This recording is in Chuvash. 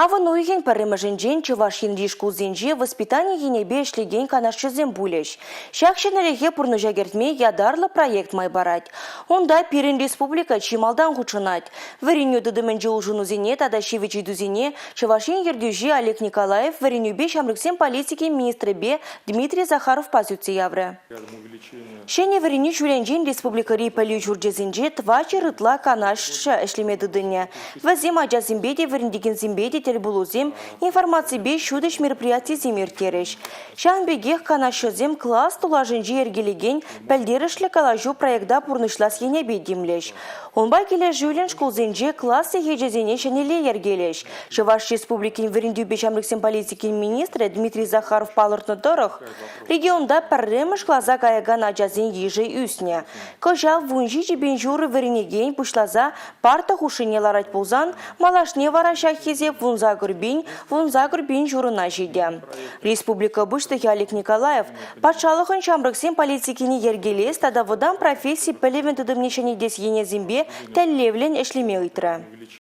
Авӑн уйӑхӗн пӗрремӗшӗнчен Чӑваш Енри шкулсенче воспитани енӗпе ӗҫлекен канашҫӑсем пулӗҫ. Ҫак ҫӗнӗлӗхе пурнӑҫа кӗртме ятарлӑ проект май парать. Унта пирӗн республика чи малтан хутшӑнать. Вӗренӳ тытӑмӗнчи улшӑнусене тата ҫивӗч ыйтусене Чӑваш Ен ертӳҫи Олег Николаев вӗренӳпе ҫамрӑксен политикин министрӗпе Дмитрий Захаровпа сӳтсе яврӗ. Ҫӗнӗ вӗренӳ ҫулӗнчен республикӑри пӗлӳ ҫурчӗсенче 400 ытла канашҫӑ ӗҫлеме тытӑннӑ. Вӗсем ачасемпе те, вӗрентекенсемпе те тӗл пулусем, информаципе ҫутӗҫ мероприятисем ирттерӗҫ. Ҫавӑн пекех канашҫӑсем класс тулашӗнче йӗркелекен пӗлтерӗшлӗ калаҫу проекта пурнӑҫлас енӗпе тимлӗҫ. Унпа килӗшӳллӗн шкулсенче класс сехечӗсене ҫӗнӗлле йӗркелӗҫ. Чӑваш Республикин вӗрентӳпе ҫамрӑксен политикин министрӗ Дмитрий Захаров палӑртнӑ тӑрӑх, Регионта пӗрремӗш класа каякан ачасен йышӗ ӳснӗ. Кӑҫал 17 пин ҫурӑ вӗренекен пуҫласа парта хушшине ларать пулсан, малашне вара ҫак хисеп 18 пин, 18 пин ҫурӑна ҫитӗ. Республика Пуҫлӑхӗ Олег Николаев патшалӑхӑн ҫамрӑксен политикине йӗркелес тата вӑтам професси пӗлӗвӗн тытӑмне ҫӗнетес енӗсемпе тӗллевлӗн ӗҫлеме ыйтрӗ.